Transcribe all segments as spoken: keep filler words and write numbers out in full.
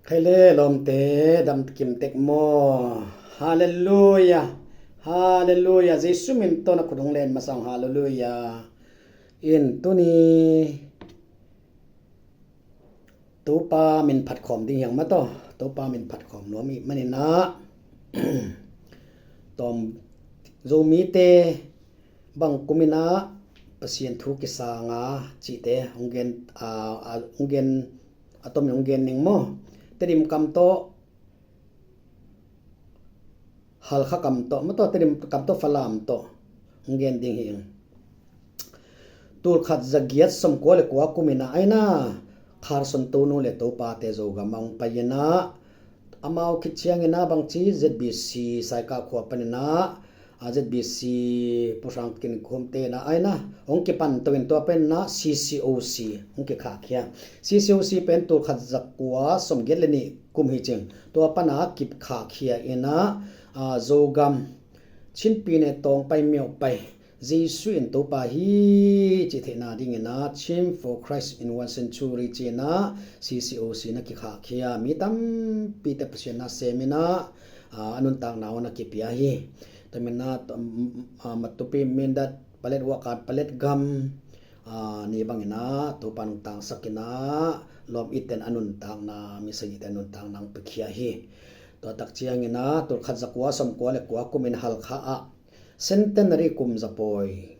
Khaile lawmte, dam kim tek maw? Halleluia. Halleluia. Jesu min tawh na khut hong len masang. Halleluia. In tuni Topa min phatkhawm ding hiang mataw. Topa min phatkhawm nuam ih maninah tawm Zomite bang kuminah Pasian thu kisanga cihte hong gen, a, a, hong gen, a tomin hong gen ning maw? Tedim kam tawh, Halkha kam tawh mataw, Tedim kam tawh, Falam tawh hong gen ding hi ing. Tulkhat zagiat sawmkua le kua kuminah aina Kharson tonu le topate Zogam a hong pai inah, amau khit cianginah bangci Z B C Saika khua paninah, a, Z B C Pu Hrang Kin Khum tenah aina hong kipan to in tua paninah C C O C hong kikhahkhia. C C O C pen tulkhat zakua sawmgiat le nih kum hi cing. Tua pana kikhahkhia inah, a, Zogam Chinpi ne tawng pai miauh pai Jesu in Topa hi cih theihna dinginah Chin for Christ in One Century cinah C C O C na kikhahkhia. Mi tampite Pasian na seminah, a, a nuntakna uh na kipia hi. Taminah, a, Matupi, Mindat, Paletwa, Paletgam, a, ni banginah Topa nungtang sakinah lawm itten a nuntakna, mi sagihte a nuntakna hong piakhia hi. Tua tak cianginah tulkhat zakua sawmkua le kua kumin Halkha ah Centenary kum zapawi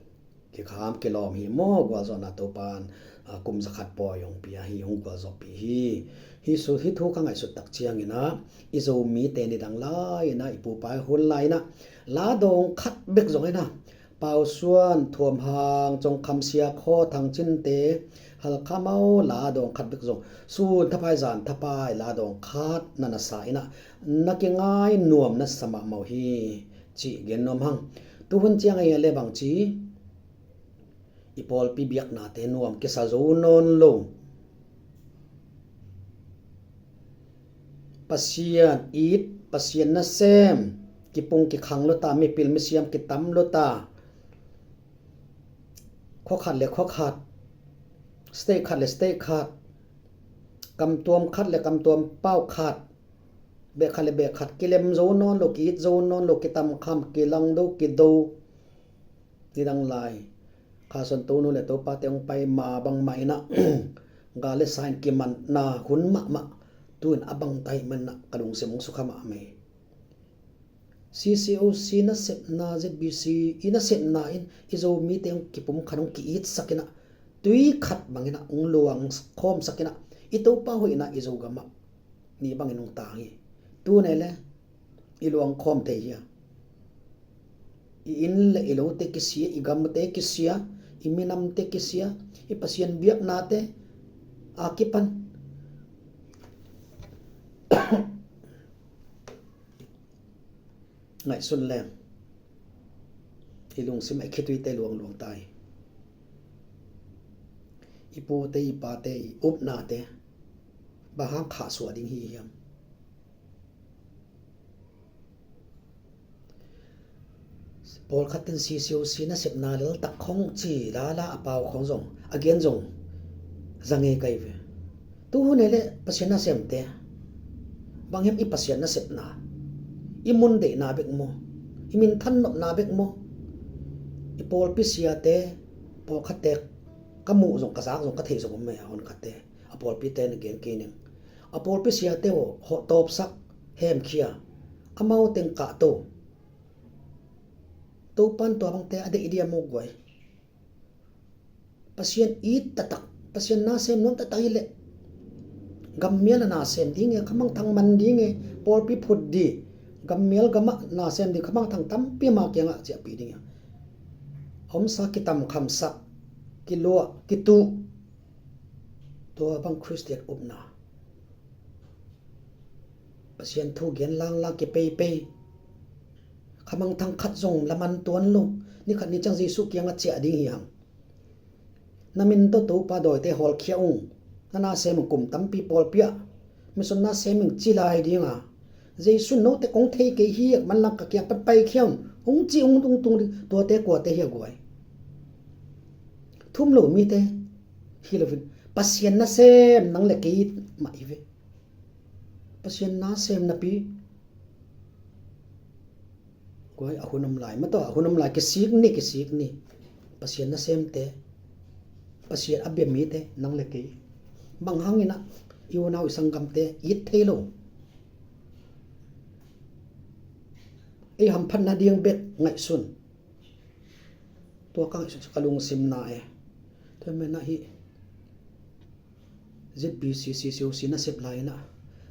kikham kilawm hi maw? Gualzawhna Topan, a, kum zakhat pawi hong pia hi, hong gualzawhpih hi. Hih su, hih thu ka ngaihsut tak cianginah i Zomite nidang lai-inah, i pupa i hun lai-inah la dawng khat bek zong inah, Pausuan, Thuamhang, Congkham, Siakhaw, Thangcinte, Halkha mau la dawng khat bek zong, sun thapai zan thapai la dawng khat na na sa inah na kingai nuam na sa mahmah uh hi cih gen nuam hang. Tuhun ciang ahi le bangci i pawlpi biaknate nuam kisa zo nawn lo. Pasian it, Pasian nasem kipung kikhang lo ta, mipil misiam kitam lo ta. Khua khat le khua khat, state khat le state khat, kamtuam khat le kamtuam pau khat, beh khat le beh khat kilem zo nawn lo, ki-it zo nawn lo, kitamkham, kilangdo, kido. Nidang lai Kharson tonu le topate hong pai ma bangmah inah gal le sa in kimanna hun mahmah, tu-in a bang ta hih maninah ka lungsim hong sukha mahmah hi. C C O C nasepna, Z B C i nasepna in i Zomite hong kipumkhat, hong ki-itsak inah, tui khat banginah hong luang khawmsak inah, i Topa hoihna i Zogam ah ni bangin hong tang hi. Tune le i luang khawm thei hia? I inn le i lote kisia, i gamte kisia, i minamte kisia, i Pasian biaknate a kipan ngaihsun leng i lungsim a i khituite luangluang ta hi. I pute i pate i upnate bang hang khahsuah ding hi hiam? Pawlkhat in C C O C nasepna leltak khong ci lala a pau khong zong, a gen zong za ngei kai ve. Tu hun ei le Pasian nasemte, bang hiam i Pasian nasepna, i mun deihna bek maw, i minthan nopna bek maw? I pawlpi siate, pawlkhatte ka muh zong, ka zak zong, ka theih zong om mei a, honkhatte, a pawlpite na gen kei ning. A pawlpi siate aw, hawh tawpsak, hemkhia, amau teng kahto. Topan tua bangte a deih dia maw guai? Pasian it taktak, Pasian nasem nuam taktak hileh, gammial a nasem ding e, khamangthang man ding e, pawlpi phut di, gammial gamah nasem di, khamangthang tampi ama kiangah ciahpih ding e. A omsa kitamkhamsak, kiluah, kituh. Tua bang Khristian upna, Pasian thu gen langlang kipeipei, khamangthang khat zong laman tuan lo, ni khat ni ciang Jesuh kiangah ciah ding hi hang. Na min tawh Topa dawite hawlkhia ung, na nasem ung, kum tampi pawlpi ah mission nasem ung ci lai dinga, Jesuh in note kong thei kei hi, manlang ka kiang pan paikhia un, hong ci ung, tung tung ding. Tuate kuate hi a guai? Thum lo mite hi loin, Pasian nasem nang le kei mah hi ve. Pasian na sem napi. Guai, a hun om lai, ma tawh a hun om lai, kisik ni, kisik ni. Pasian na semte, Pasian a bia mite, nang le kei. Bang hangin ah i unau i sanggamte it thei lo. Ei hamphatna ding bek ngaihsun. Tua ka ngaihsun, ka lungsim na e. Tua mena hi. Z B C C C O C nasep lai-in ah,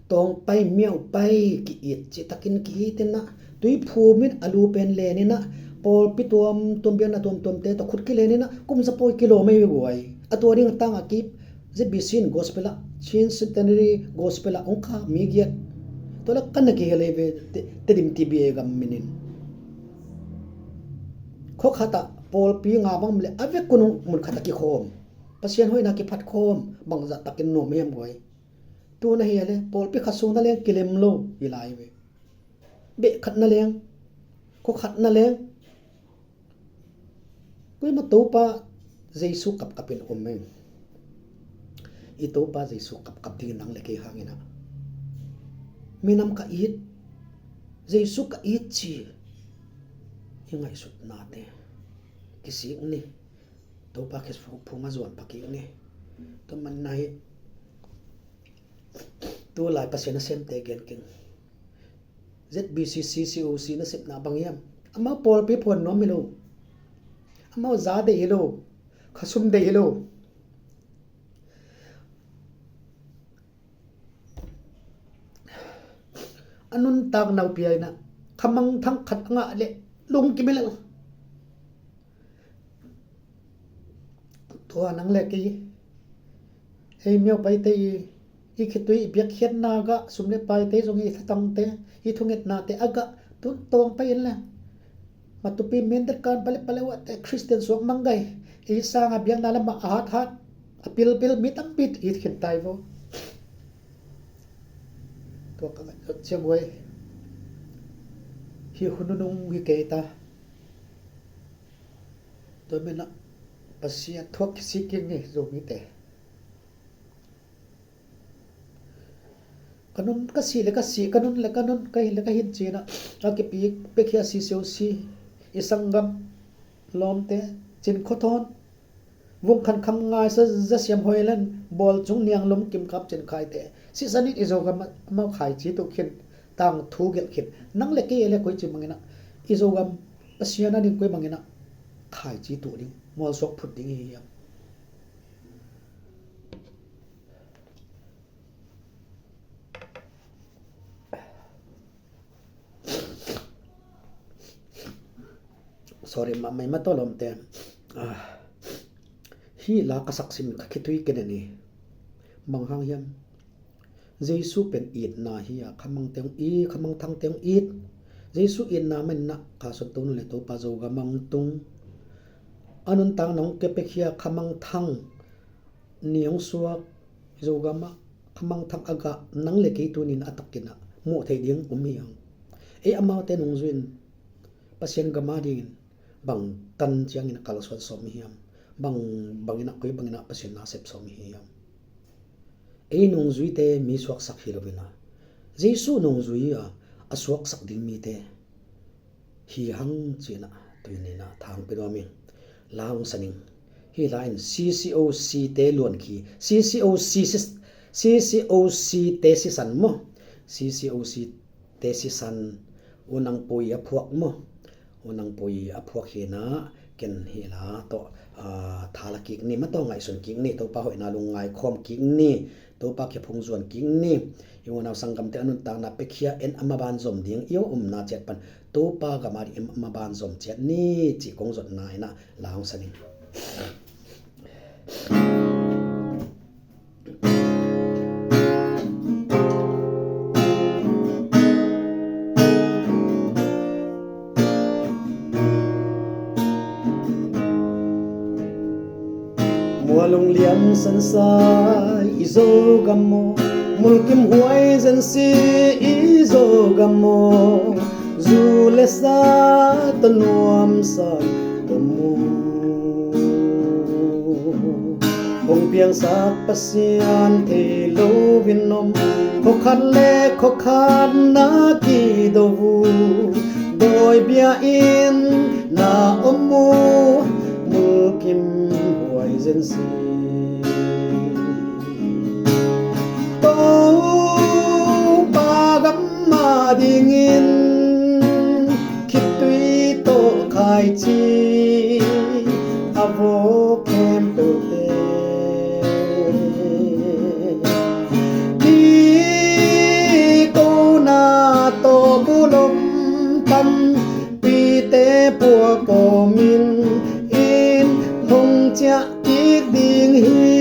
tawngpai miaupai ki-it cihtakin ki-itin ah, tuiphum in a lu pen lenin ah, pawlpi tuamtuam, biakna tuamtuamte tawh khut kilenin ah, kum za pawi kilawm ei ve guai. A tua ding a tang a kip, Z B C in gospel ah, Chin Centenary gospel ah hong kha mi giat, tua la kan na kihel ei ve. Te, Tedim T B A gam minin. Khua khat ah pawlpi nga bang om leh a vekun hong mun khat ah kikhawm. Pasian hoihna kiphat khawm, bangzah takin nuam hiam guai. Tu na hi a le, pawlpi khat sung na leng kilem lo hi lai ve. Beh khat na leng, khua khat na leng. Kuima Topa Jesu kapkap in um ing. I Topa Jesu kapkap dingin nang le kei hangin ah, minam ka it, Jesu ka it ci i ngaihsutnate kisik ni. Topa khe phung a zuan pakik ni. Tua man na hi. Tu lai Pasian a semte gen keng. Z B C C C O C nasepna bang hiam? Amau pawlpi phuan nuam hi lo. Amau za deih hi lo. Khasum deih hi lo. A nuntak naupi a inah khamangthang khat a ngah leh lungkim hi lel. Tua nang le kei, ei miau paite i, i khitui i piakkhiatna gah, sum le paite zong i thatangte, i thungetnate a gah tun tawng pai in le. Matupi Mindat kan pale pale uahte Khristian suak manggai, i sanga biakna lamah a hathat, a pilpil mi tampi it khin tai vo. Tua ka ngaih ciang uai. Hi hun nunung hi kei ta. Tua menah Pasian thuak kisik kik ni Zomite. Ka nun ka sih le ka sih, ka nun le ka nun, ka hin le ka hin cinah a kipik pekhia C C O C i sanggam lawmte, Cin Khua Thawn, Vung Khan Kham Ngai, Sa Za Siam Hoih Len, Bawl Cung Niang Lum, Kim Kap Cin Khaite, sisan in i Zogam amau khaici tuh khin, tangthu gelh khin. Nang le kei le koici manginah i Zogam Pasian a ding koi manginah khaici tuh ding, mualsuak phut ding hi hiam? Sorry, ma, mai ma tawh lawmte. Ah, hih la ka saksim ka khitui kene ni. Bang hang hiam? Jesu pen itna hi a, khamangte hong it, khamangthangte hong it. Jesu itna manna kha son tonu le Topa Zogam a hong tung. A nuntak nong kepekhia khamangthang ni hong suak, Zogam ah khamangthang a gah nang le kei tuninah a takinah muh theih ding um hi hang. Ei amaute nungzuin Pasian gam a dingin bang tan ciangin a kalsuan sawm hi hiam? Bang, banginah, koi banginah Pasian na sep sawm hi hiam? Ei nungzuite mi suaksak hi loinah Jesu nungzui a, a suaksak ding mite hi hang cinah tuininah thang pia nuam ing. La hong saning. Hih la in C C O C te luan khi, C C O C, C C O C te sisan maw? C C O C te sisan, U Nang Pui a phuak maw? U Nang Pui a phuak hinah ken hih la tawh, ah, thala kik ni, ma tawh ngaihsun kik ni, Topa hoihna lungngai khawm kik ni, Topa khe phung zuan kik ni. I unau sanggamte a nuntakna pekhia en a maban zom ding, i umna ciat pan Topa gam a ding en a maban zom ciat ni, cih kong zotna inah la hong saning. Mualung lian sansa i Zogam maw, mulkim huai zensi i Zogam maw, zu le sa tawh nuamsa tawh mu. Hong piangsak Pasian thei loin om, khua khat le khua khat na kido uh. Dawi bia-in na om uh, mulkimhuai zen si. Topa gam adingin khitui tawh khaici a vawk khempeuhte, kikona tawh bulom tampite puak kawmin inn hong ciah kik ding hi.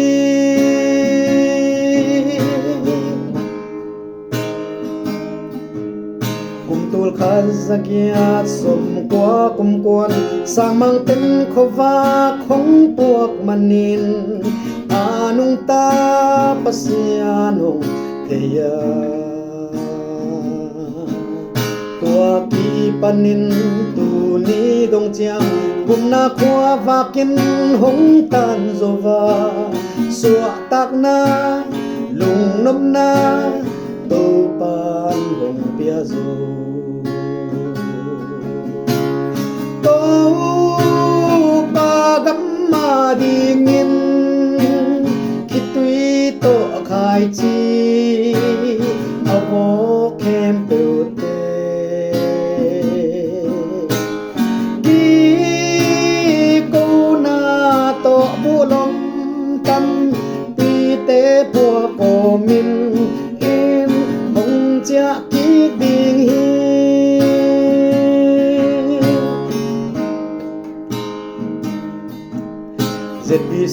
Kum tul khat za giat sawm kua kum kuan, sangmangten khuavak hong puak manin a nungta Pasian hong thei a, tua kipanin tuni dong ciang gupna khuavakin hong tan zo a, suahtakna, lungnopna Topan hong pia zo. Topa gam adingin khitui tawh khaici a vawk khempeuhte, kikona tawh bulom tampite puak kawmin inn hong ciah kik ding hi. Z B C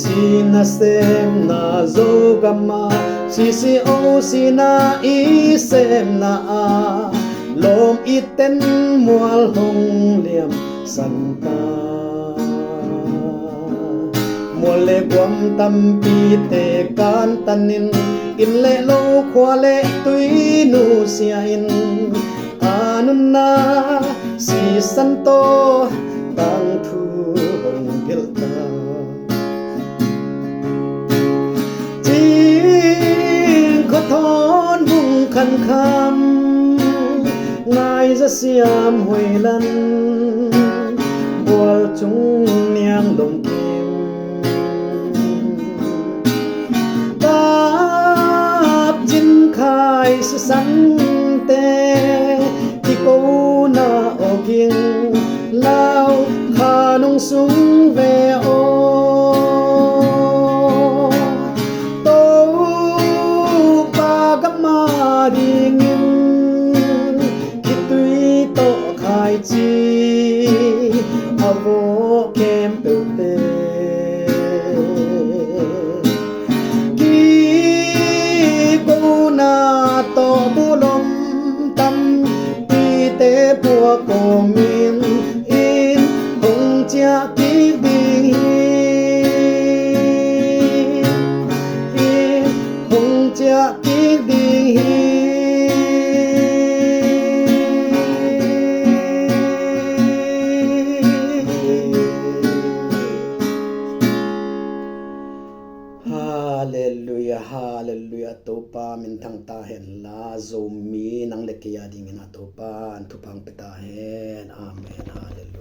nasemna, Zogam ah C C O C na i semna ah lawm itten mual hong liamsan ta. Mual le guam tampite kantanin inn le lo, khua le tui nusia-in a nunna sisan tawh tangthu hong gelh ta. Cing khua thawn vung khankham, Ngai Za Siam Hoih Lan, Bual Cung Niang Lom Kim, Kap Cin Khai Sisante, kikona aw ging lau kha nung sung ve aw. Topa gam adingin khitui tawh khaici a vawk khempeuhte, kikona tawh bulom tampite puak kawmin inn hong ciah kik ding hi. Inn hong ciah kik ding hi. Halleluiah, halleluiah. Topa minthang ta hen la, Zomi nang le kei adingin a Topa in thupha hong pia ta hen. Amen. Halleluiah.